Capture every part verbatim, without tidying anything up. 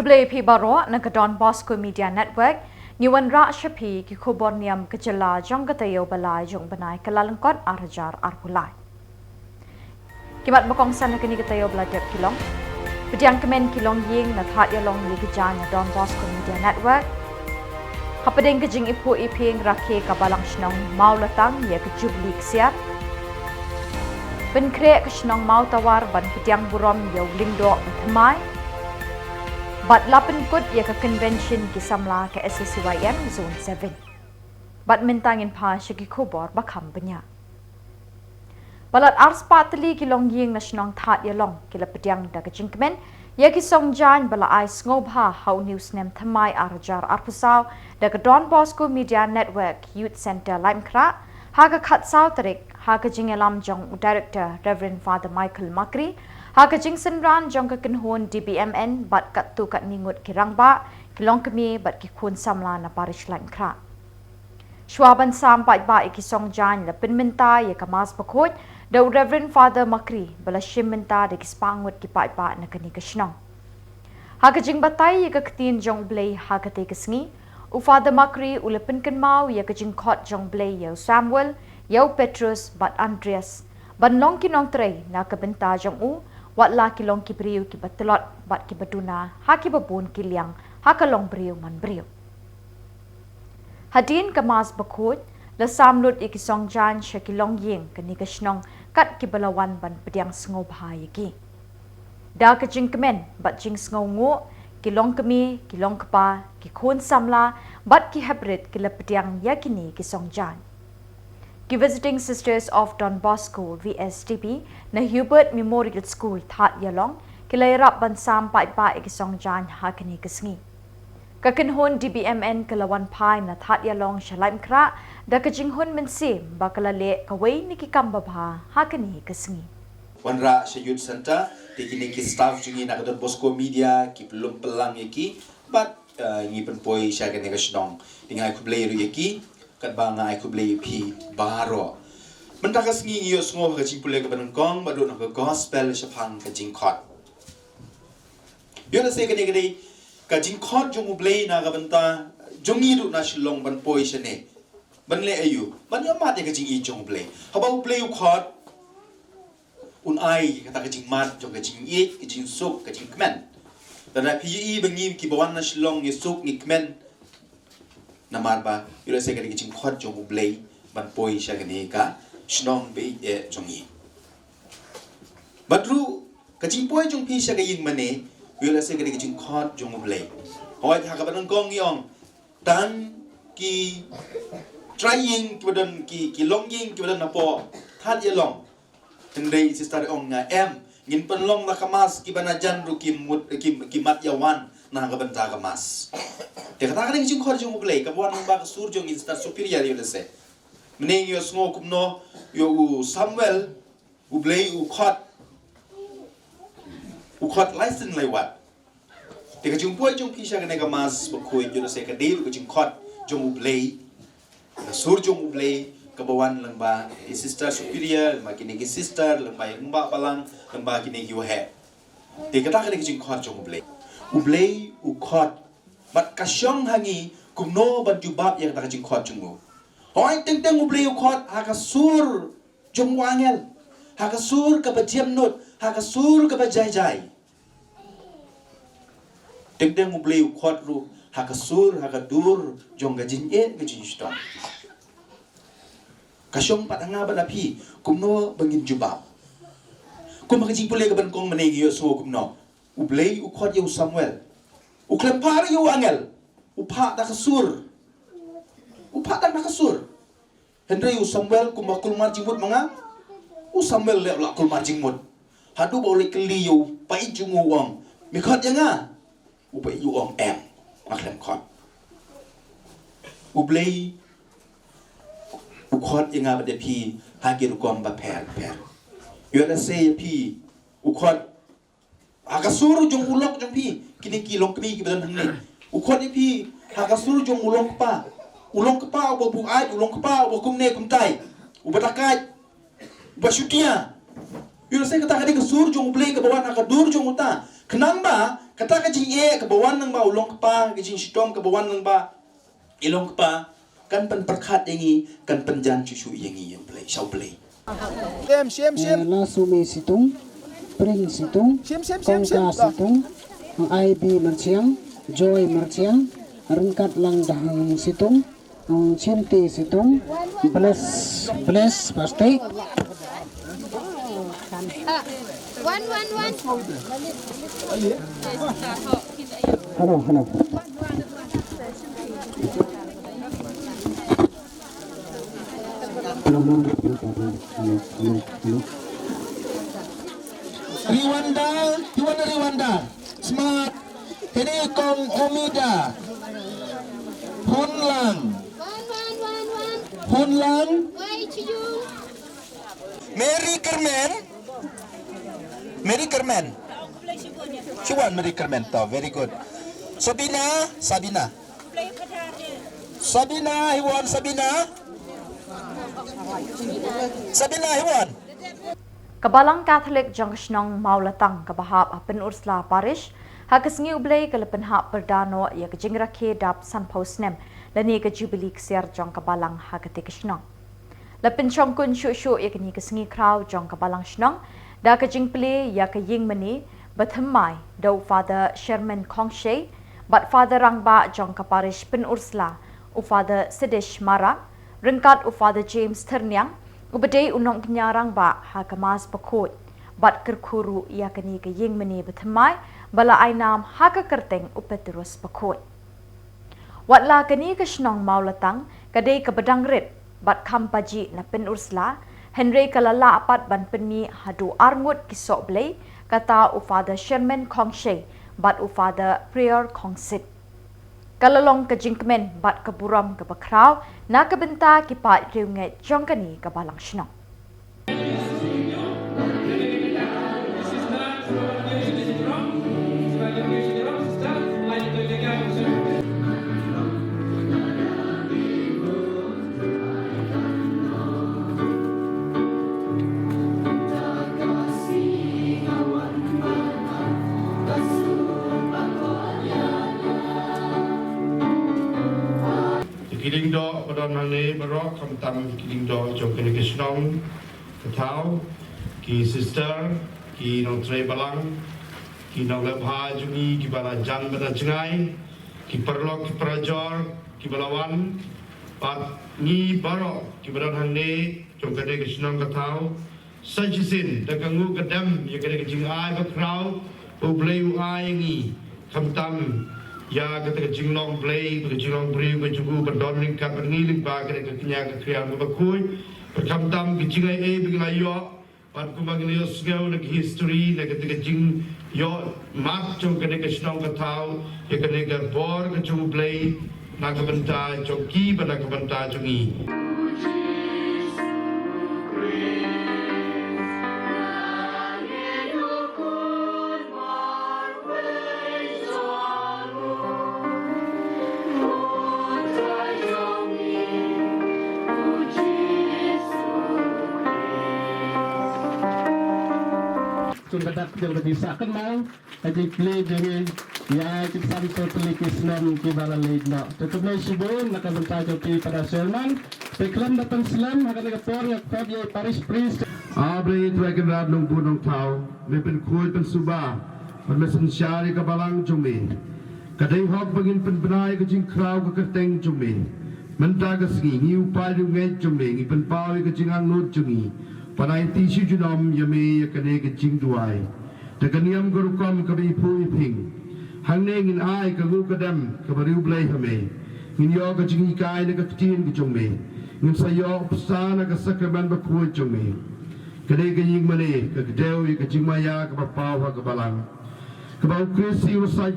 Khublei phi baroh na ka Don Bosco Media Network. Ngi wanrah sha phi ki khubor niam ka jylla jong ka taïew ba lai jong u bnai Kyllalyngkot ar hajar arphew lai. Ki mat ba kongsan ha kane ka taïew ba la dep ki long: Pdiang kmen ki longïing na thad ïalong ïa ki jaiñ na Don Bosco Media Network. Hapdeng ka jingiphuh iphieng rakhe ka Balang Shnong Mawlatang ïa ka Jubili Ksiar. Pynkhreh ka shnong Mawtawar ban pdiang burom ïa u Lyngdoh Bathymmai. Bad la pynkut ïa ka convention ki samla ka S A C Y M Zone seven. Bad mynta ngin phai sha ki khubor ba kham bniah. Palat arspah tylli ki longïing na shnong thad ïalong ki la pdiang da ka jingkmen ïa ki song jaiñ ba la ai sngewbha ha une u snem thymmai ar hajar arphew saw da ka Don Bosco Media Network Youth Centre Laitumkhrah ha ka khatsaw tarik, ha ka jingïalam jong u Director Reverend Father Michael Makri, ha ka jingsynran jong ka kynhun D B M N bad katto katne ngut ki rangbah, ki longkmie bad ki khun samla na Parish Laitumkhrah. Shuwa ban sam paidbah ïa ki song jaiñ, la pynmynta ïa ka Mass Bakhuid da u Reverend Father Makri ba la shim mynta da ki spah ngut ki paidbah na kane ka shnong. Ha ka jingbatai ïa ka ktien jong U Blei ha katei ka sngi, u Father Makri u la pynkynmaw ïa ka jingkhot jong U Blei ïa u Samuel, ïa u Petrus bad Andreas ban long ki nongtrei na ka bynta jong u, wat la ki long ki briew kiba tlot bad kiba duna ha kiba bun ki liang ha ka longbriew manbriew. Hadien ka Mass Bakhuid, la sam lut ïa ki song jaiñ sha ki longïing kane ka shnong kat kiba la wan ban pdiang sngewbha ïa ki. Da ka jingkmen bad jingsngewnguh, ki longkmie, ki longkpa, ki khun samla bad ki heprit ki la pdiang ïa kine ki song jaiñ. Ki Visiting Sisters of Don Bosco, V S D B, na Hubert Memorial School thad ïalong ki la ïarap ban sam paidbah ïa ki song jaiñ ha kane ka sngi. Ka kynhun D B M N ka la wan phai na thad ïalong sha Laitumkhrah da ka jinghun mynsiem ba ka la leh kawei na ki kam babha ha kane ka sngi. Wanrah sha Youth Centre, te kine ki staff jong ngi na ka Don Bosco Media ki pynlong pynlang ïa ki bad, eh, ngi pynpoi sha kane ka shnong. Te nga ai khublei ruh ïa ki katba nga ai khublei ïa phi baroh. Mynta ka sngi ngi ïohsngew ha ka jingpule kaba nyngkong bad ruh na ka gospel shaphang ka jingkhot. Ïoh lehse kane ka dei ka jingkhot jong U Blei na ka bynta jong ngi ruh na Shillong ban poi shane. Ban leh aïu? Ban ïohmad ïa ka jingïeit jong U Blei. Haba U Blei u khot, un ai kata ka jingmad jong ka jingïeit, ka jingsuk, ka jingkmen. Lada phi ïohi ba ngi kiba wan na Shillong ngi suk, ngi kmen, namar ba ïoh lehse ka dei ka jingkhot jong U Blei ban poi sha kane ka shnong ba ïeit eh jong ngi. Bad ruh ka jingpoi jong phi sha ka ïing mane, ïoh lehse ka dei ka jingkhot jong U Blei. Hooid, ha kaba nyngkong ngi ong tang ki trai ïing kiba don, ki, ki longïing kiba don hapoh thad ïalong. Hynrei i Sister i ong nga em, ngin pynlong da ka Mass, kiba na jan ruh ki mut, ki, ki mat ïa wan na ka bynta ka Mass. Te kata ka dei ka jingkhot jong U Blei kaba wan lyngba ka sur jong i Sister Superior, ïoh lehse. Mynne ngi ïohsngew kumno ïa u Samuel, U Blei u khot, u khot lai sien lai wat. Te ka jingpoi jong phi sha kane ka Mass Bakhuid ïoh lehse ka dei ruh ka jingkhot jong U Blei, ka sur jong U Blei kaba wan lyngba i Sister Superior, lyngba kine ki sister, lyngba i rangbah balang, lyngba kine ki waheh. Te kata ka dei ka jingkhot jong U Blei. U Blei u khot, bad ka shong ha ngi kumno ban jubab ïa kata ka jingkhot jong u. Hooid, teng teng U Blei u khot ha ka sur jong u angel, ha ka sur kaba jemnud, ha ka sur kaba jai jai. Teng teng U Blei u khot ruh ha ka sur, ha ka dur jong ka jingeh, ka jingshitom. Ka shong pat ha nga bad ha phi kumno ba ngin jubab. Kum ha ka jingpule kaba nyngkong mynne ngi ïohsngew kumno U Blei u khot ïa u Samuel. U khlem phah ruh ïa u angel, u phah da ka sur. U phah tang da ka sur. Hynrei u Samuel kumba kulmar jingmut ma nga, u Samuel leh u la kulmar jingmut. Haduh ba u leit kylli ïa u paid jong u, u ong, me khot ïa nga? U paid u ong, em, nga khlem khot. U Blei u khot ïa nga bad ïa phi ha ki rukom bapher bapher. Ïoh lehse ïa phi u khot ha ka sur jong u lok jong phi, kine ki longkmie kiba don hangne. U khot ïa phi ha ka sur jong u longkpa. U longkpa uba buaid, u longkpa uba kumne kumtai, uba dakaid, uba shutia. Ïoh lehse kata ka dei ka sur jong U Blei kaba wan ha ka dur jong uta. Khnang ba Kata ka jingeh kaba wan lyngba u long kpa, ka jingshitom kaba wan lyngba i long kpa, kan pynpyrkhat ïa ngi, kan pynjan shuh shuh ïa ngi ïa u Blei, sha u Blei. Shim, shim, shim. Eh, Lasumi Situng, Pring Situng, Shim, shim, shim, Kongka shim. Situng, Ivy Marchiang, Joy Marchiang, ryngkat lang Dahang Situng, Shim Ti Situng, Bless, Bless Plastic. One, one, one. Hello, hello. Hello, hello, hello, hello. Rwanda, you want Rwanda? Smart. Kane kong Omida. Hunlang. Hunlang. Mary Kermen. Mary Kermen. She won Mary Kermen. To, very good. Sabina, Sabina. Sabina, he won, Sabina. Sabina, he won. Ka Balang Katholik jong ka shnong Mawlatang kaba hap ha Pynursla Parish, ha ka sngi U Blei ka la pynhap pyrda noh ïa ka jingrakhe dap sanphew snem lane ka jubili ksiar jong ka balang ha katei ka shnong. La pynshongkun shuh shuh ïa kane ka sngi khraw jong ka balang shnong da ka jingplie ïa ka ïingmane bathymmai da u Father Sherman Khongshei bad Father Rangbah jong ka Parish Pynursla, u Father Sidish Marak, ryngkat u Father James Thyrniang, uba dei u nongkñia rangbah ha ka Mass Bakhuid, bad kyrkhu ruh ïa kane ka ïingmane bathymmai ba la ai nam ha ka kyrteng u Petrus Bakhuid. Wat la kane ka shnong Mawlatang ka dei kaba dang rit bad kham pajih na Pynursla, hynrei ka la lah pat ban pynmih haduh arngut ki sohblei, kata u Father Sherman Khongshei bad u Father Prior Khongsit. Ka la long ka jingkmen bad ka burom kaba khraw na ka bynta ki paid riewngeit jong kane ka balang shnong. Ki lyngdoh ba don hangne baroh, khamtam ki lyngdoh jong kane ka shnong ka thaw, ki sister, ki nongtrei balang, ki nongleh bha jong ngi kiba la jan bad la jngai, ki paralok ki parajor kiba la wan, bad ngi baroh kiba don hangne jong kane ka shnong ka thaw, sa shisien da ka nguh ka dem ïa kane ka jingai bakhraw ba U Blei u ai ïa ngi, khamtam ïa kata ka jinglong Blei bad ka jinglong briew ka jong u ban don ryngkat bad ngi lyngba kane ka kñia ka kriang kaba khuid, bad khamtam ka jingai ei ba ngi la ïoh, bad kumba ngi la ïohsngew na ka history na kata ka jingïohmad jong kane ka shnong ka thaw ïa kane ka bor ka jong U Blei na ka bynta jong ki bad na ka bynta jong ngi. Jong ka dak jong ka jingshah kynmaw, ka jingplie jong ngi ïa ki san sawphew tylli ki snem kiba la leit noh. Te khublei shibun na ka bynta jong phi Father Sherman. Te khlem da pynslem ha kane ka por, ïa ka parish priest. A Blei Trai Kynrad Nongbuh Nongthaw, me pynkhuid pynsuba bad me synshar ïa ka balang jong me. Ka dei hok ba ngin pynbna ïa ka jingkhraw ka kyrteng jong me. Mynta ka sngi ngi u paid riewngeit jong me ngi pynpaw ïa ka jingangnud jong ngi ban aiti shi junom ïa me ïa kane ka jingduwai. Da ka niam ka rukom kaba iphuh iphieng, hangne ngin ai ka nguh ka dem kaba riewblei ha me. Ngin ïoh ka jinghikai na ka ktien ka jong me. Ngin sa ïoh bsa na ka sakramen bakhuid jong me. Ka dei ka ïingmane ka kdew ïa ka jingmaïa kaba paw ha ka balang. Kaba U Khrist u sait.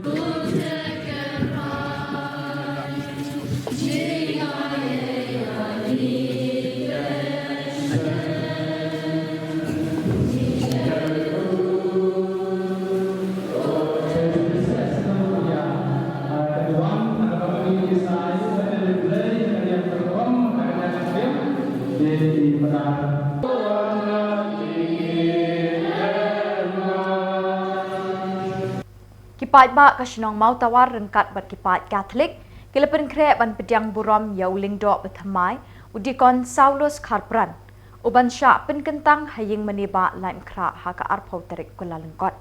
Ki paidbah ka shnong Mawtawar ryngkat bad ki paid Katholik ki la pynkhreh ban pdiang burom ïa u lyngdoh bathymmai u Dikon Saulus Kharpran, u ban shah pynkyntang ha ïing mane bah Laitumkhrah ha ka arphew tarik Kyllalyngkot.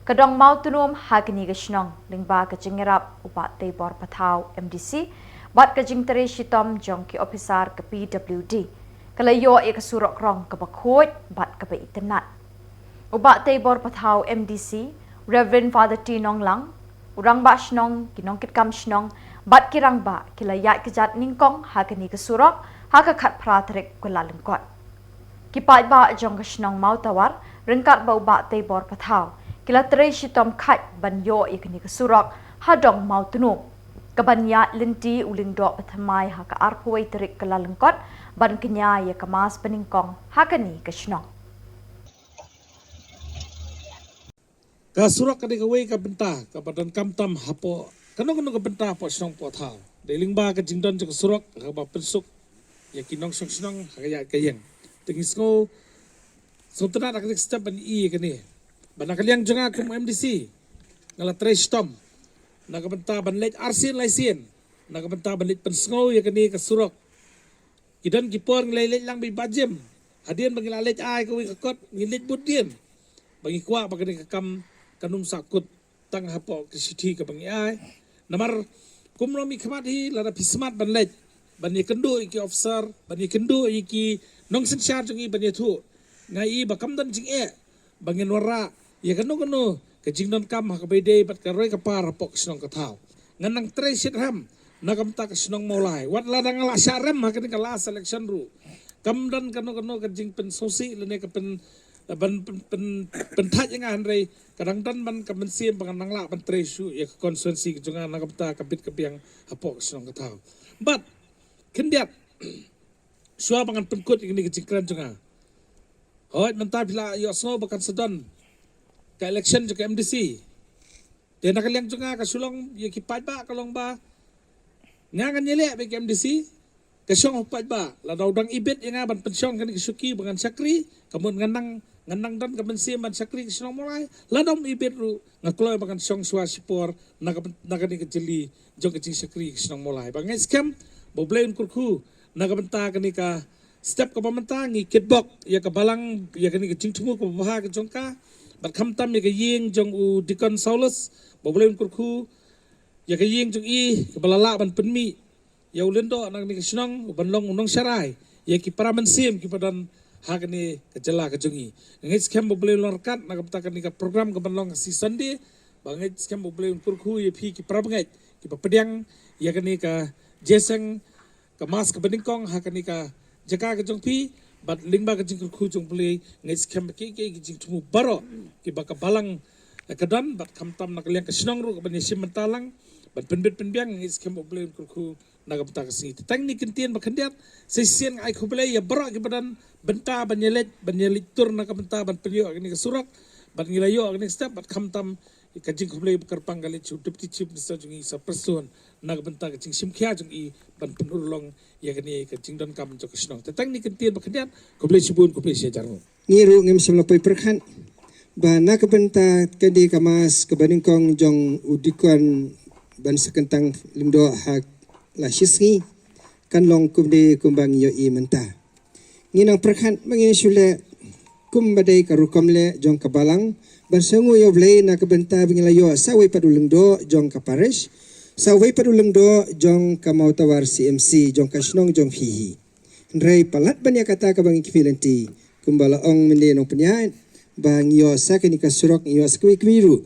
Ka dong Mawtnum ha kane ka shnong, lyngba ka jingïarap u Bah Teibor Pathaw, M D C, bad ka jingtrei shitom jong ki ophisar ka P W D, ka la ïoh ïa ka surok rong kaba khuid bad kaba itynnad. U Bah Teibor Pathaw, M D C, Reverend Father T Nonglang, u rangbah shnong, ki nongkitkam shnong bad ki rangbah ki la ïaid kjat nyngkong ha kane ka surok ha ka khatphra tarik Kyllalyngkot. Ki paidbah jong ka shnong Mawtawar ryngkat bad u Bah Teibor Pathaw ki la trei shitom khait ban ïoh ïa kane ka surok ha dong Mawtnum, ka ban ïaid lynti u lyngdoh bathymmai ha ka arphew wei tarik Kyllalyngkot ban kñia ïa ka mass banyngkong ha kane ka shnong. Ka surok ka dei kawei ka bynta kaba donkam tam hapoh kano kano ka bynta hapoh shnong hapoh thaw. Dei lyngba ka jingdon jong ka surok kaba pynsuk ïa ki nongshong shnong ha ka ïaid ka ïeng. Te ngi sngew sngewtynnat ha kane ka step ban ïohi ïa kane. Bad na ka liang jong nga kum M D C, nga la trei shitom na ka bynta ban leit arsien laisien na ka bynta ban leit pynsngew ïa kane ka surok. Ki don ki por ngi la leit lang bad i Bah Jim. Hadien ba ngi la leit ai kawei ka kot, ngi leit bud dien ba ngi kwah ba kane ka kam kan ym sahkut tang hapoh ka shithi kaba ngi ai. Namar kumno, mih khmat hi, lada phi smat ban leit ban ïakynduh ïa ki ophisar, ban ïakynduh ïa ki nongsynshar jong ngi ban ïathuh, nga i ba kam don jingeh ba ngin wanrah ïa kano kano ka jingdonkam ha kaba ïadei bad ka roi ka par hapoh ka shnong ka thaw. Ngan nang trei shitrhem na ka bynta ka shnong Mawlai, wat lada nga la shah rem ha kane ka last election ruh. Kam don kano kano ka jingpynsngewsih lane ka pyn, ban pyn, pyn, pynthait ïa nga, hynrei ka dang don ban ka mynsiem ba ngan nang lah ban trei shuh ïa ka constituency ka jong nga na ka bynta ka bit ka biang hapoh ka shnong ka thaw. Bad khyndiat, shuwa ba ngan pynkut ïa kane ka jingkren jong nga, hooid, mynta phi la ïohsngew ba kan sa don ka election jong ka M D C. Te na ka liang jong nga, ka shu long ïa ki paidbah ka long ba nga ngan ïaleh bad ka M D C, ka shong ha u paidbah. Lada u dang ibit ïa nga ban pynshong kane ka shuki ba ngan shakri, ka mut ngan nang, ngan nang don ka mynsiem ban shakri ka shnong Mawlai. Lada um ibit ruh, nga kloi ba ngan shong shuwa shipor na ka, na kane ka jylli jong ka jingshakri ka shnong Mawlai. Ba ngeit skhem ba U Blei un kyrkhu na ka bynta kane ka step kaba mynta. Ngi kitbok ïa ka balang, ïa kane ka jingthmu kaba bha ka jong ka, bad khamtam ïa ka ïing jong u Dikon Saulus, ba U Blei un kyrkhu ïa ka ïing jong i kaba la lah ban pynmih ïa u lyngdoh na kane ka shnong, u ban long u nongsharai ïa ki para mynsiem kiba don ha kane ka jylla ka jong i. Ngeit skhem ba U Blei un long ryngkat na ka bynta kane ka program ka ban long ha ka sngi Sunday. Ba ngeit skhem ba U Blei un kyrkhu ïa phi ki para bangeit kiba pdiang ïa kane ka jingïaseng ka mass kaba nyngkong ha kane ka jaka ka jong phi, bad lyngba ka jingkyrkhu jong U Blei, ngeit skhem ba kiei kiei ki jingthmu baroh kiba ka balang, eh, ka don, bad khamtam na ka liang ka shnong ruh, ka ban ïashim bynta lang, ban pynbit pynbiang, ngeit skhem ba U Blei un kyrkhu na ka bynta ka sngi. Te tang kine ki kyntien ba khyndiat, sa shisien nga ai khublei ïa baroh kiba don bynta ban ïaleit, ban ïaleit tur na ka bynta ban pynïoh kane ka surok, bad ngi la ïoh kane ka step, bad khamtam ka jingkhublei ba kyrpang ka leit sha u Deputy Chief Minister jong ngi, Sir Prestone, na ka bynta ka jingshim khia jong i ban pynurlong ïa kane ka jingdonkam jong ka shnong. Te tang kine ki kyntien ba khyndiat, khublei shibun, khublei shihajar nguh. Ngi ruh ngim shym la poi pyrkhat ba na ka bynta kane ka mass kaba nyngkong jong u Dikon ban sa kyntang lyngdoh ha la shisngi kan long kumne kumba ngi ïohi mynta. Ngi nang pyrkhat ba ngin shu leh kumba dei ka rukom leh jong ka balang, ban sngewnguh ïa U Blei na ka bynta ba ngi la ïoh sa wei pat u lyngdoh jong ka parish, sa wei pat u lyngdoh jong ka Mawtawar C M C, jong ka shnong jong phi hi. Hynrei palat ban ïa kata kaba ngi khmih lynti, kumba la ong mynne nongpynïaid, ba ngi ïoh sa kane ka surok, ngi ïoh sa kawei kawei ruh.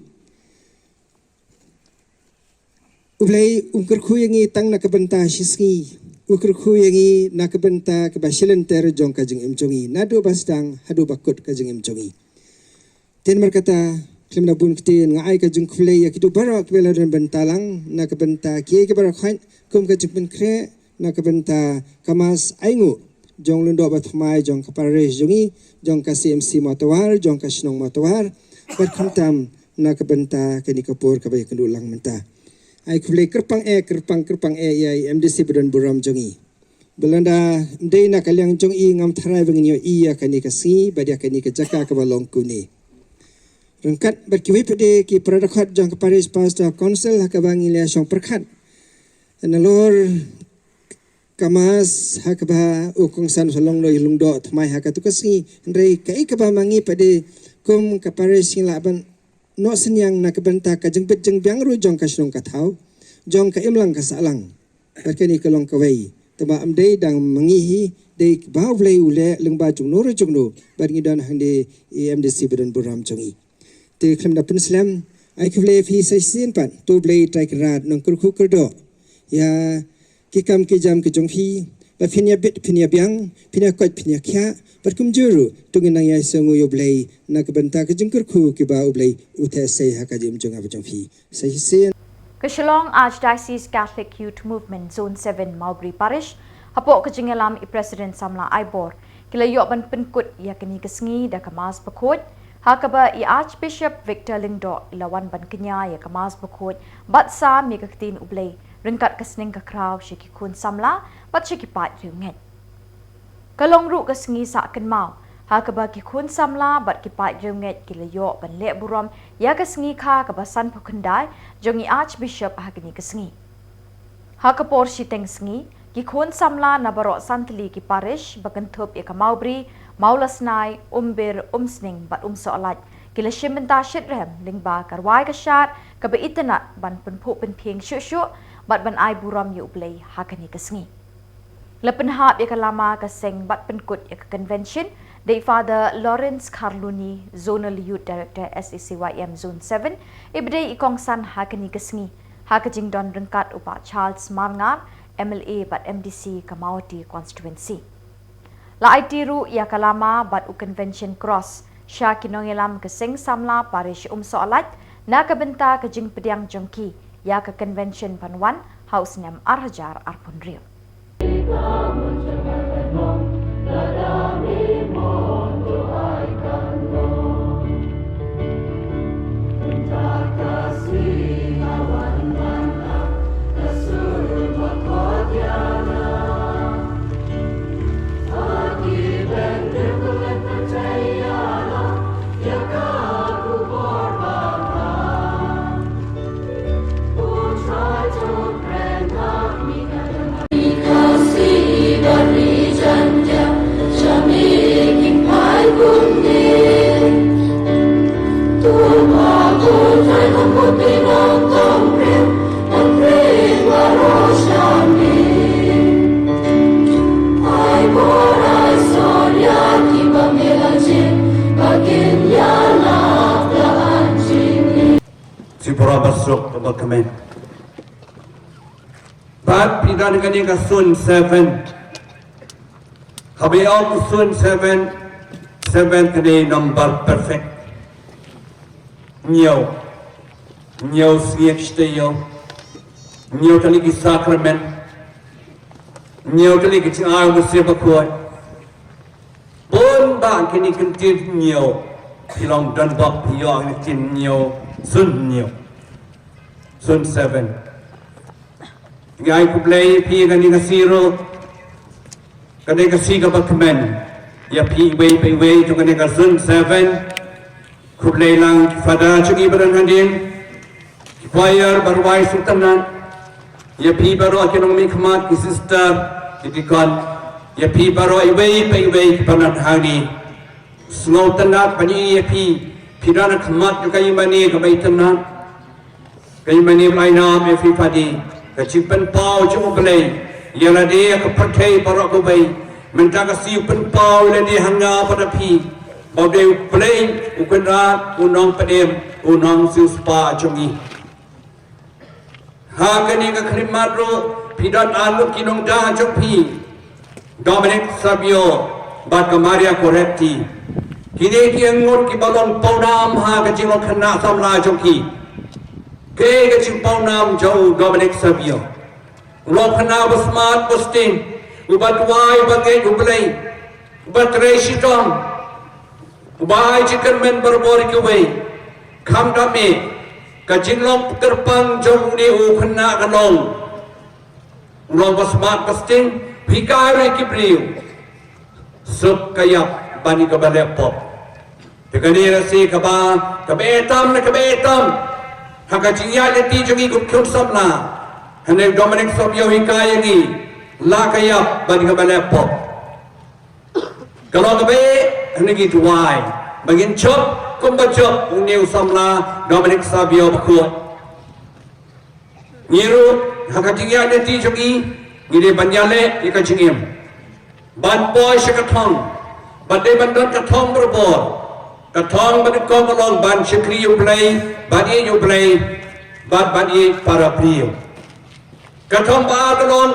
U Blei um kyrkhu ïa ngi tang na ka bynta shisngi, u kyrkhu ïa ngi na ka bynta kaba shilynter jong ka jingim jong ngi, naduh ba sdang haduh ba kut ka jingim jong ngi. Te namar kata, khlem da bun ktien, nga ai ka jingkhublei ïa kito baroh kiba la don bynta lang na ka bynta kiei kiei baroh khoit, kum ka jingpynkhreh na ka bynta ka mass ainguh jong u lyngdoh bathymmai jong ka parish jong ngi, jong ka C M C Mawtawar, jong ka shnong Mawtawar, bad khamtam na ka bynta kane ka por kaba ïakynduh lang mynta. Ai khublei kyrpang eh, kyrpang, kyrpang eh ïa i M D C ba don burom jong ngi. Ba lada ym dei na ka liang jong i, ngam tharai ba ngin ïohi ïa kane ka sngi bad ïa kane ka jaka kaba long kumne. Ryngkat bad kiwei pat de ki para dkhot jong ka Parish Pastor Council ha kaba ngi la shong pyrkhat nalor ka Mass ha kaba u kongsan u sa long da u Lyngdoh thymmai ha katu ka sngi. Hynrei kaei kaba ma ngi pat de kum ka Parish ngi lah ban noh synñiang na ka bynta ka jingbit jingbiang ruh jong ka shnong ka thaw, jong ka imlang ka sahlang. Bad kane ka long kawei, te ba ym dei dang ma ngi hi, dei ba U Blei u leh lyngba jongno re jongno, bad ngi don hangne i M D C ba don burom jong ngi. Te khlem da pynslem, ai khublei phi sa shisien pat, to U Blei Trai Kynrad un kyrkhu kyrdoh ïa ki kam ki jam ki jong phi, ba phin ïa bit, phin ïa biang, phin ïa koit, phin ïa khiah, bad kumjuh ruh to ngin nang ïa sngew ïa U Blei na ka bynta ka jingkyrkhu kiba U Blei u theh sei ha ka jingim jong nga bad jong phi. Sa shisien. Ka Shillong Archdiocese Catholic Youth Movement Zone seven Mawbri Parish, hapoh ka jingïalam i President Samla Aibor, ki la ïoh ban pynkut ïa kane ka sngi da ka Mass bakhuid, ha kaba i Archbishop Victor Lyngdoh i la wan ban kñia ïa ka Mass bakhuid bad sam ïa ka ktien U Blei ryngkat ka sneng ka khraw sha ki khun samla bad sha ki paid riewngeit. Ka long ruh ka sngi sah kynmaw, ha kaba ki khun samla bad ki paid riewngeit ki la ïoh ban leh burom ïa ka sngi kha kaba sanphew khyndai jong i Archbishop ha kane ka sngi. Ha ka por shiteng sngi, ki khun samla na baroh san tylli ki parish ba kynthup ïa ka Mawbri, Mawlasnai, Umbir, Umsning bad Umsohlait, ki la shim bynta shitrhem lyngba ka rwai ka shad kaba itynnad ban pynphuh pynphieng shuh shuh bad ban ai burom ïa U Blei ha kane ka sngi. La pynhap ïa ka lama ka seng bad pynkut ïa ka convention da i Father Lawrence Kharluni, Zonal Youth Director S A C Y M Zone seven, i ba dei i kongsan ha kane ka sngi, ha ka jingdon ryngkat u Bah Charles Marngar, M L A bad M D C ka Mawhati Constituency. La aiti ruh ïa ka lama bad u convention cross sha ki nongïalam ka seng samla parish Umsohlait na ka bynta ka jingpdiang jong ki ïa ka convention ban wan ha u snem ar hajar arphew hynriew. Tripura basuk ba kmen. Bad phi don kane ka Zone seven. Haba ong Zone seven, seven kane number perfect. Hynñiew. Hynñiew sngi ki sha taïew. Hynñiew tylli ki sakramen. Hynñiew tylli ki jingai u Mynsiem Bakhuid. Bun bah kine ki ktien hynñiew. Phi long don bok phi ïoh ki ktien hynñiew. Zone hynñiew. Zone seven. Ngi ai khublei ïa phi kane ka sngi ruh. Kane ka sngi kaba kmen ïa phi iwei pa iwei jong kane ka Zone seven. Khublei lang ki Father jong ngi ba don hadien, ki choir ba rwai sngewtynnat, ïa phi baroh ki nongmihkhmat, ki sister, ki deacon, ïa phi baroh iwei pa iwei kiba don hangne. Sngewtynnat ban ïohi ïa phi, phi don ha khmat jong ka ïingmane kaba itynnat. Ka ïingmane ba la ai nam ïa phi pat de, ka jingpynpaw jong U Blei ïa lade, ïa ka pyrthei baroh kawei. Mynta ka sngi u pynpaw ïa lade, ha nga bad ha phi, ba U Blei, U Blei u Kynrad, U Nongpynim, U Nongsiewspah jong ngi. Ha kane ka khyllipmat ruh phi don arngut ki nongda jong phi, Dominic Savio bad ka Maria Goretti. Kine ki arngut kiba long pawnam ha ka jinglong khynnah samla jong ki. Kaei ka jingpawnam jong u Dominic Savio? U long khynnah ba smat ba sting, uba duwai ba ngeit U Blei, uba trei shitom, uba ai jingkyrmen barabor ïa kiwei. Khamtam eh, ka jinglong kyrpang jong une u khynnah ka long, u long ba smat ba sting, u hikai ruh ïa ki briew. Suk ka ïap ban ïa kaba leh pop. Te kane ka lehse kaba, kaba eh tam, ne kaba eh tam. Ha ka jingïaid lynti jong ngi kum ki khun samla, hynrei u Dominic Savio u hikai ïa ngi, la ka ïap bad kaba leh pop. Ka long kaba eh, hynrei ngi duwai ba ngin jop kumba jop une u samla Dominic Savio bakhuid. Ngi ruh, ha ka jingïaid lynti jong ngi, ngi dei ban ïaleh ïa ka jingim, ban poi sha ka thong, ban dei ban don ka thong barabor. Ka thong ba nyngkong ka long ban shakri ïa U Blei, ban ïeit ïa U Blei, bad ban ïeit para briew. Ka thong ba ar ka long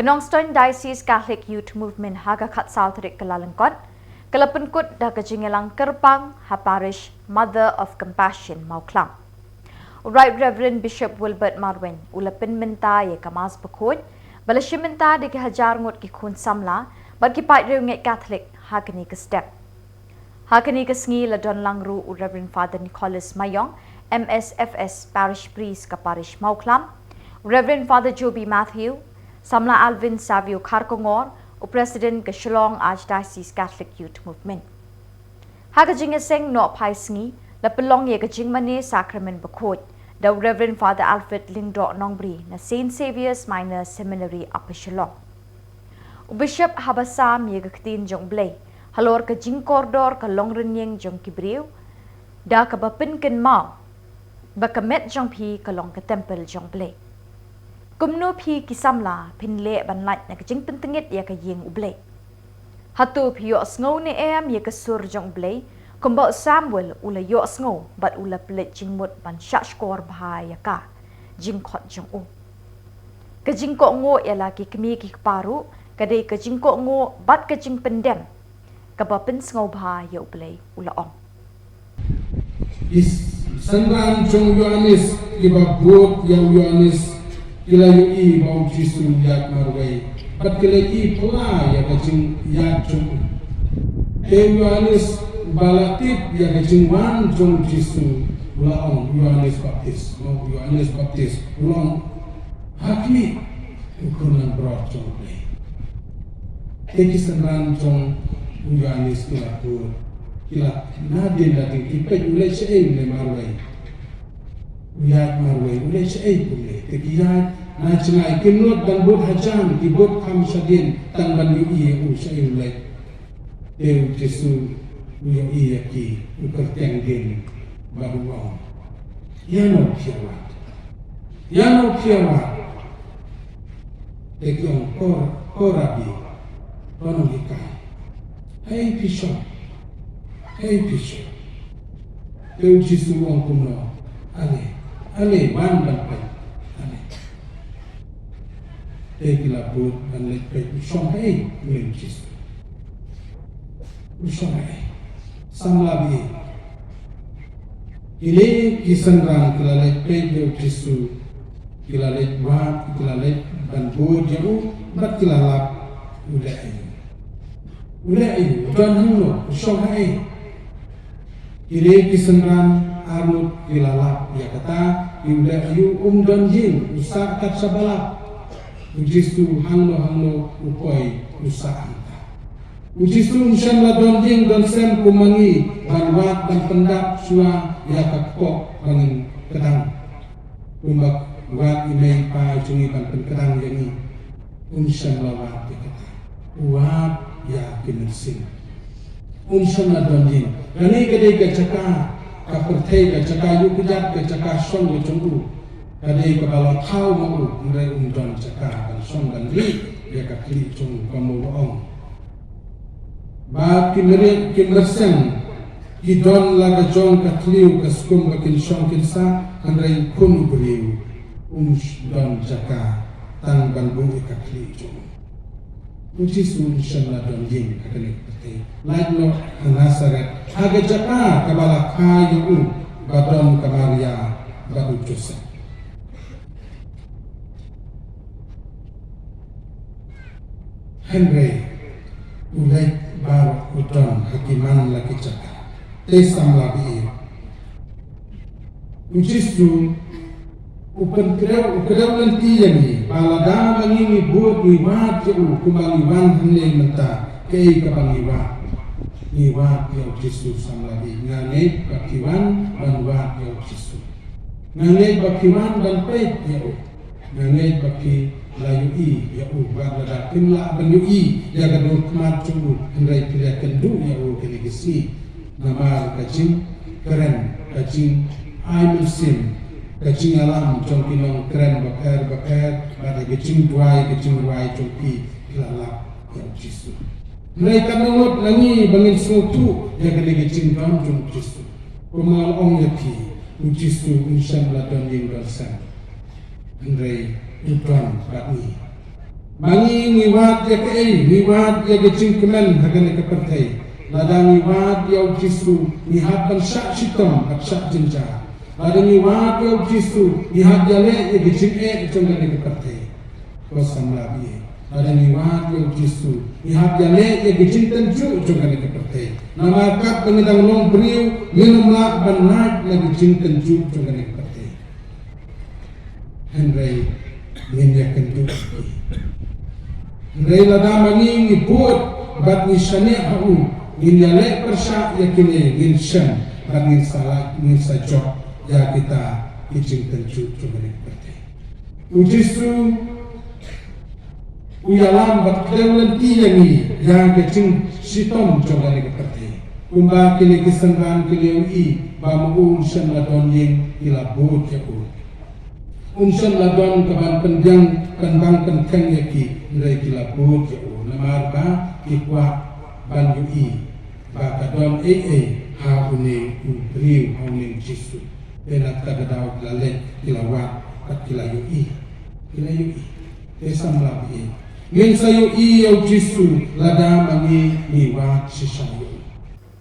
Ka Nongstoiñ Diocese Catholic Youth Movement ha ka khatsaw tarik Kyllalyngkot ka la pynkut da ka jingïalang kyrpang ha Parish Mother of Compassion Mawkhlam. U Right Reverend Bishop Wilbert Marwein u la pynmynta ïa ka Mass bakhuid ba la shim bynta da ki hajar ngut ki khun samla bad ki paidriewngeit Catholic ha kane ka step. Ha kane ka sngi la don lang ruh u Reverend Father Nicholas Mayong, M S F S Parish Priest ka Parish Mawkhlam, u Reverend Father Joby Matthew, Samla Alvin Savio Kharkongor, u President ka Shillong Archdiocese Catholic Youth Movement. Ha ka jingïaseng noh phai sngi la pynlong ïa ka jingmane Sakramen bakhuid da u Reverend Father Alfred Lyngdoh Nongbri na Saint Xavier's Minor Seminary, Upper Shillong. U Bishop haba sam ïa ka ktien jong U Blei halor ka jingkordor ka longrynïeng jong ki briew da kaba pynkynmaw ba ka met jong phi ka long ka templ jong U Blei. Kumno phi ki samla phin leh ban lait na ka jingpyntngit ïa ka ïing U Blei? Hato phi ïohsngew ne em ïa ka sur jong U Blei kumba u Samuel u la ïohsngew bad u la pynleit jingmut ban shahshkor bha ïa ka jingkhot jong u? Ka jingkohnguh ïa la ki kmie ki kpa ruh ka dei ka jingkohnguh bad ka jingpyndem kaba pynsngewbha ïa U Blei, u la ong. Ki synran jong u Ïoannis kiba bud ïa u Ïoannis ki la ïohi ba u Jisu u ïaid marwei bad ki la ïohi phylla ïa ka jingïaid jong u. Te u Ïoannis uba la tip ïa ka jingwan jong u Jisu u la ong, u Ïoannis Baptist, no, u Ïoannis Baptist u la ong, ha khmih, u khun langbrot jong U Blei. Te ki synran jong u Ïoannis ki la bud, ki la nadien nadien ki peit, u leit shaei, u leit marwei. U ïaid marwei, u leit shaei, u leit. Te ki ïaid na jngai, kim nud ban bud hajan, ki bud kham shadien tang ban ïohi ïa u shaei u leit. Te u Jisu u ïohi ïa ki, u kyrteng dien bad u ong, ïano phi ïa wad? Ïano phi ïa wad? Te ki ong, ko, ko Rabbi, ko nonghikai, haei phi shong? Haei phi shong? Te u Jisu u ong kumno? Ale, ale, wan ban peit, ale. Te ki la bud ban leit peit, u shong haei? U leit, u Jisu u shong haei? Samla baieit, kine ki synran ki la leit peit ïa u Jisu, ki la leit wad, ki la leit ban bud ïa u, bad ki la lap, u leh aïu? U leh aïu? U don hangno? U shong haei? Kine ki synran Arngut ki la lap ïa kata, ïa u leh aïu, um don ïing, u sah kat shaba lap. U Jisu hangno hangno u poi u sah hangta. U Jisu um shym la don ïing don sem kum ma ngi ban wad ban pyndap shuwa ïa ka kpoh ba ngin kdang. Kumba wad i mei i pa jong ngi ban pynkdang ïa ngi. Um shym la wad ïa kata. U wad ïa ki mynsiem. Um shym la don ïing. Kane ka dei ka jaka ka pyrthei, ka jaka ïuh kjat, ka jaka shong ka jong u. Ka dei kaba la thaw ma u, hynrei um don jaka ban shong ban rieh ïa ka khlieh jong u, kumba u ong. Ba ki merieh ki mynsiem ki don la ka jong ka thliew ka skum ba kin shong kin sah, hynrei khun u briew um don jaka tang ban buh ïa ka khlieh jong u. U Jisu um shym la don ïing ha kane ka pyrthei. Lait noh ha Nasaret, ha ka jaka kaba la kha ïa u ba don ka Maria bad u Joseph. Hynrei u leit baroh u don ha ki man la ki jaka. Te samla baieit, u Jisu u pynkdew, u kdew lynti ïa ngi ba lada ma ngi ngi bud ngi wad ïa u kumba ngi wan hangne mynta, kaei kaba ngi wad? Ngi wad ïa u Jisu samla baieit. Nga ngeit ba phi wan ban wad ïa u Jisu. Nga ngeit ba phi wan ban peit ïa u. Nga ngeit ba phi la ïohi ïa u, wat lada phim lah ban ïohi ïa ka dur khmat jong u, hynrei phi la kynduh ïa u kine ki sngi. Namar ka jingkren, ka jingai mynsiem, ka jingïalam jong ki nongkren bapher bapher, bad ka jingduwai, ka jingrwai jong phi, phi la lap ïa u Jisu. Hynrei katno ngut na ngi ba ngin sngewthuh ïa kane ka jingdon jong u Jisu? Kumba nga la ong ïa phi, u Jisu um shym la don ïing don sem. Hynrei u don bad ngi. Ma ngi ngi wad ïa kaei? Ngi wad ïa ka jingkmen ha kane ka pyrthei. Lada ngi wad ïa u Jisu, ngi hap ban shah shitom bad shah jynjar. Lada ngi wad ïa u Jisu, ngi hap ïaleh ïa ka jingeh jong kane ka pyrthei. Ko samla baieit, lada ngi wad ïa u Jisu, ngi hap ïaleh ïa ka jingtynjuh jong kane ka pyrthei. Namar katba ngi dang long briew, ngim lah ban lait na ka jingtynjuh jong kane ka pyrthei. Hynrei ngin ïakynduh ïa ki. Hynrei lada ma ngi ngi bud bad ngi shaniah ha u, ngin ïaleh pyrshah ïa kine, ngin shem bad ngin sa lait, ngin sa jop ïa kita ki jingtynjuh jong kane ka pyrthei. U Jisu u ïalam bad kdew lynti ïa ngi ïa ka jingshitom jong kane ka pyrthei. Kumba kine ki synran ki la ïohi ba ma u um shym la don ïing, ki la bud ïa u. Um shym la don kaban pynbiang, pynbang pyntheng ïa ki, hynrei ki la bud ïa u. Namar ba ki kwah ban ïohi ba ka don ei ei ha une u briew, ha une u Jisu. Te na kata ka daw ki la leit, ki la wad bad ki la ïohi. Ki la ïohi. Te samla baieit, ngin sa ïohi ïa u Jisu lada ma ngi ngi wad shisha ïa u.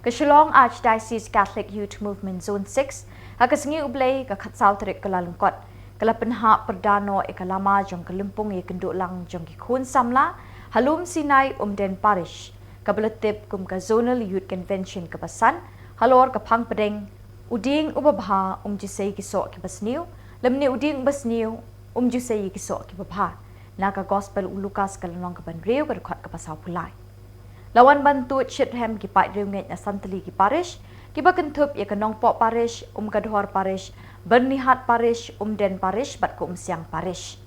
Ka Shillong Archdiocese Catholic Youth Movement Zone six, ha ka sngi U Blei ka khatsaw tarik Kyllalyngkot, ka la pynhap pyrda noh ïa ka lama jong ka lympung ïakynduh lang jong ki khun samla ha Lum Sinai Umden Parish, kaba la tip kum ka Zonal Youth Convention kaba san, halor ka phang pdeng: U dieng uba bha um ju sei ki soh kiba sniew, lymne u dieng uba sniew um ju sei ki soh kiba bha. Na ka Gospel u Lukas ka lynnong kaba hynriew, ka dkhot kaba sawphew lai. La wan ban tuid shitrhem ki paid riewngeit na san tylli ki parish, kiba kynthup ïa ka Nongpoh Parish, Umkadhor Parish, Byrnihat Parish, Umden Parish bad ka Umsiang Parish.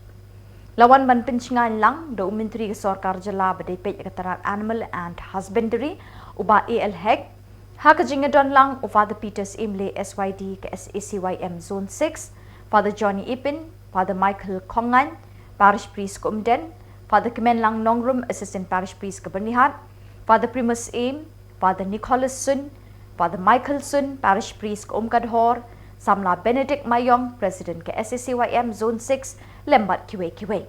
La wan ban pynshngaiñ lang da u Myntri ka Sorkar Jylla ba dei peit ïa ka tnat Animal and Husbandry, u Bah A L Hek. Ha ka jingïadon lang u Father Peter Syiemlieh, S Y D ka S A C Y M Zone six, Father Johnny Ipin, Father Michael Khongaiñ, Parish Priest ka Umden, Father Kmenlang Nongrum, Assistant Parish Priest ka Byrnihat, Father Primus Syiem, Father Nicholas Sun, Father Michael Sun, Parish Priest ka Umkadhor, Samla Benedict Maiong, President ka S A C Y M Zone six, lem bad kiwei kiwei.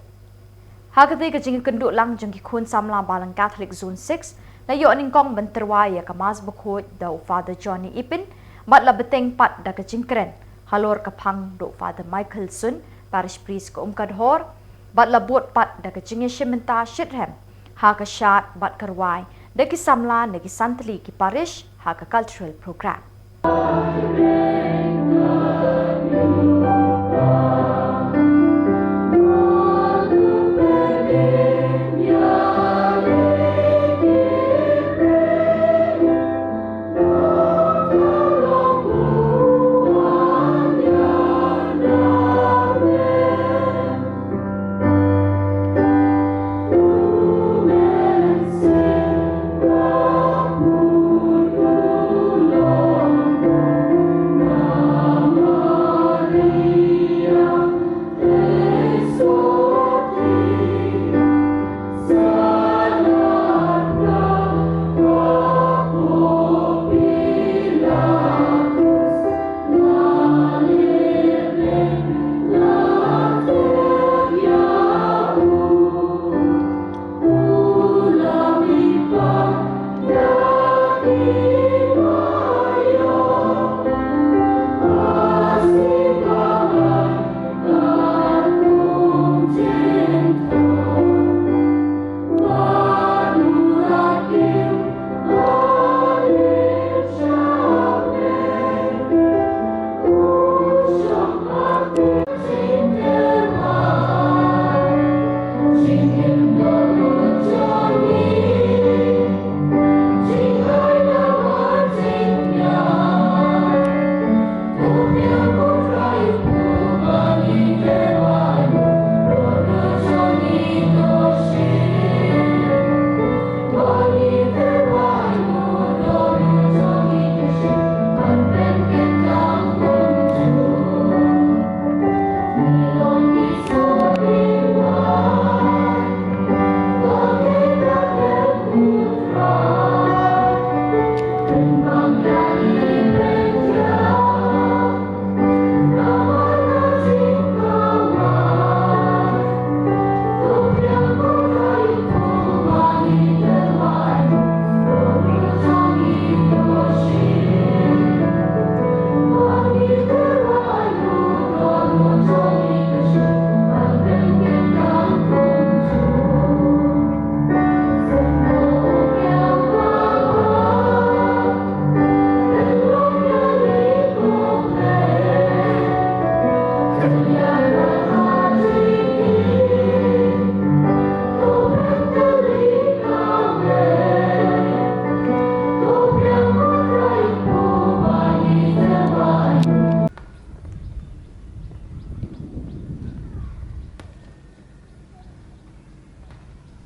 Ha katei ka jingïakynduh lang jong ki khun samla Balang Catholic Zone six, la ïoh nyngkong ban tyrwa ïa ka Mass Bakhuid da u Father Johnny Ipin, bad la bteng pat da ka jingkren halor ka phang da u Father Michael Sun, Parish Priest ka Umkadhor, bad la bud pat da ka jingïashim bynta shitrhem ha ka shad bad ka rwai da ki samla na ki san tylli ki parish ha ka cultural program.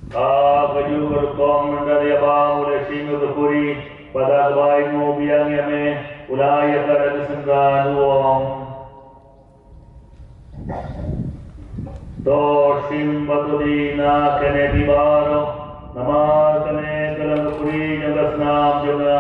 Ka kajuh ka rukom, ynda la ïa bam u la shim ïa ka puri, bad ha kaba ainguh biang ïa me, u la ïa ka da ka synran u ong: To shim bad to die na kane phi baroh, namar kane ka long ka puri jong ka snam jong nga,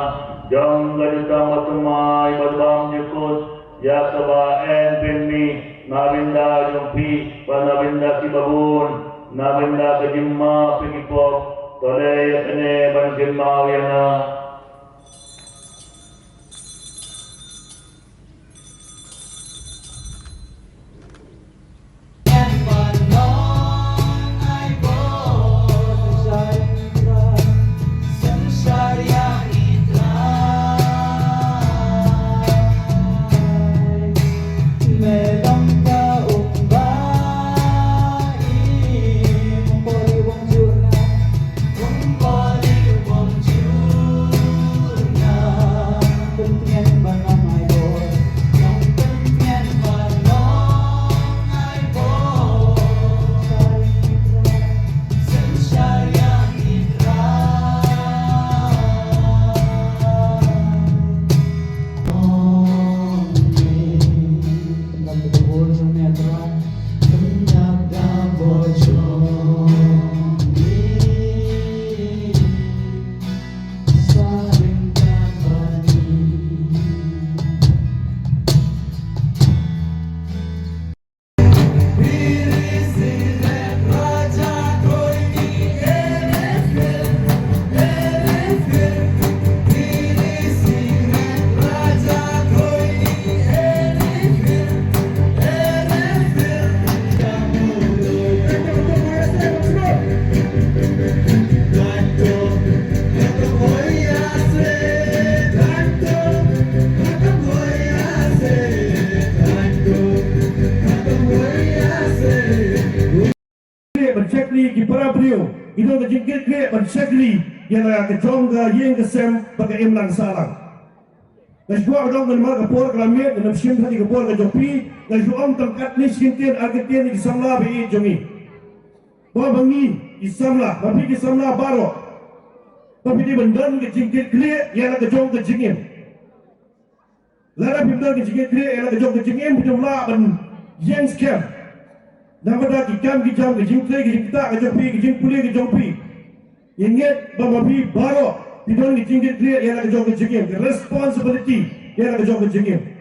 jong ka jutang bathymmai bad bymjukut, ïa kaba yn pynmih na bynta jong phi bad na bynta kiba bun, na bynta ka jingmap ïa ki pop. To leh ïa kane ban kynmaw ïa nga. Ban shakri ki para briew, ki don ka jingkit krieh ban shakri ïa la ka jong ka ïing ka sem ba ka imlang sahlang. Nga shu kwah ban ong, namar ka por ka la miet, ngam shim shuh ïa ka por ka jong phi, nga shu ong tang katne shi kyntien ar kyntien ïa ki samla ba ïeit jong ngi. Ba, ba ngi ki samla, ba phi ki samla baroh, ba phi dei ban don ka jingkit krieh ïa la ka jong ka jingim. Lada phim don ka jingkit krieh ïa la ka jong ka jingim, phim lah ban ïeng skhem. Namar da ki kam ki jam, ka jingtrei ka jingktah ka jong phi, ka jingpule ka jong phi, ïa ngeit ba ma phi baroh phi don ka jingkit krieh ïa la ka jong ka jingim, ka responsibility ïa la ka jong ka jingim.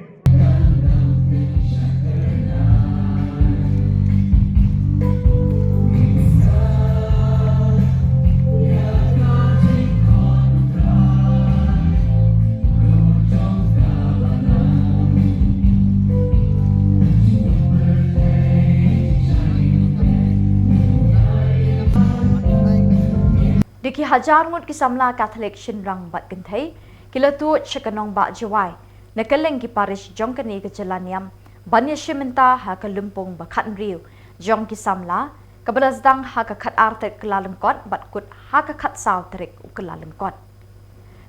Da ki hajar ngut ki samla Katholik shynrang bad kynthei ki la tuid sha ka nongbah Jowai na kylleng ki parish jong kane ka jylla niam ban ïashim bynta ha ka lympung ba khathynriew jong ki samla, kaba la sdang ha ka khatar tarik Kyllalyngkot bad kut ha ka khatsaw tarik u Kyllalyngkot.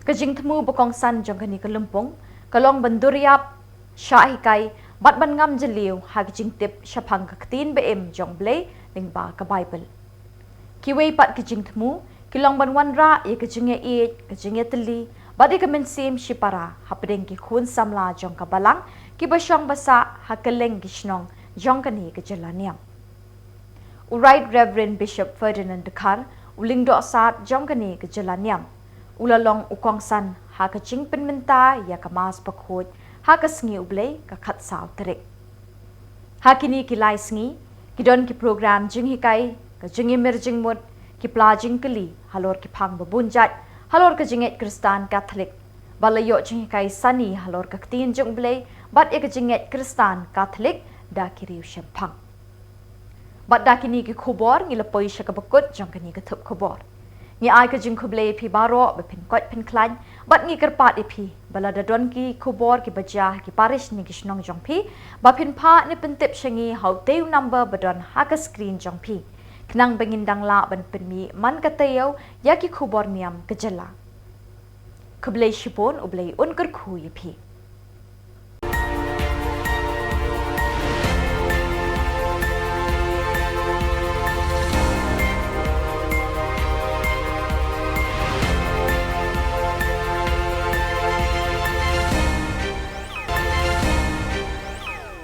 Ka jingthmu ba kongsan jong kane ka lympung ka long ban dur ïap, shah hikai bad ban ngam jylliew ha ka jingtip shaphang ka ktien ba im jong U Blei lyngba ka Baibl. Kiwei pat ki jingthmu ki long ban wanrah ïa ka jingïaieit, ka jingïatylli bad ïa ka mynsiem shipara hapdeng ki khun samla jong ka balang kiba shong ba sah ha kylleng ki shnong jong kane ka jylla niam. U Right Reverend Bishop Ferdinand Dkhar, u Lyngdoh Sad jong kane ka jylla niam, u la long u kongsan ha ka jingpynmynta ïa ka Mass Bakhuid ha ka sngi U Blei ka khatsaw tarik. Ha kine ki lai sngi ki don ki program jinghikai, ka jingimir jingmut, ki pla jingkylli halor ki phang ba bun jait halor ka jingngeit Khristan Katholik, ba la ïoh jinghikai sani halor ka ktien jong U Blei bad ïa ka jingngeit Khristan Katholik da ki riewshemphang. Bad da kine ki khubor ngi la poi sha kaba kut jong kane ka thup khubor. Ngi ai ka jingkhublei ïa phi baroh ba phin koit phin khlaiñ bad ngi kyrpad ïa phi ba lada don ki khubor kiba jia ha ki parish ne ki shnong jong phi, ba phin phah ne pyntip sha ngi ha utei u number ba don ha ka screen jong phi, khnang ba ngin dang lah ban pynmih man ka taïew ïa ki khubor niam ka jylla. Khublei shibun, U Blei un kyrkhu ïa phi.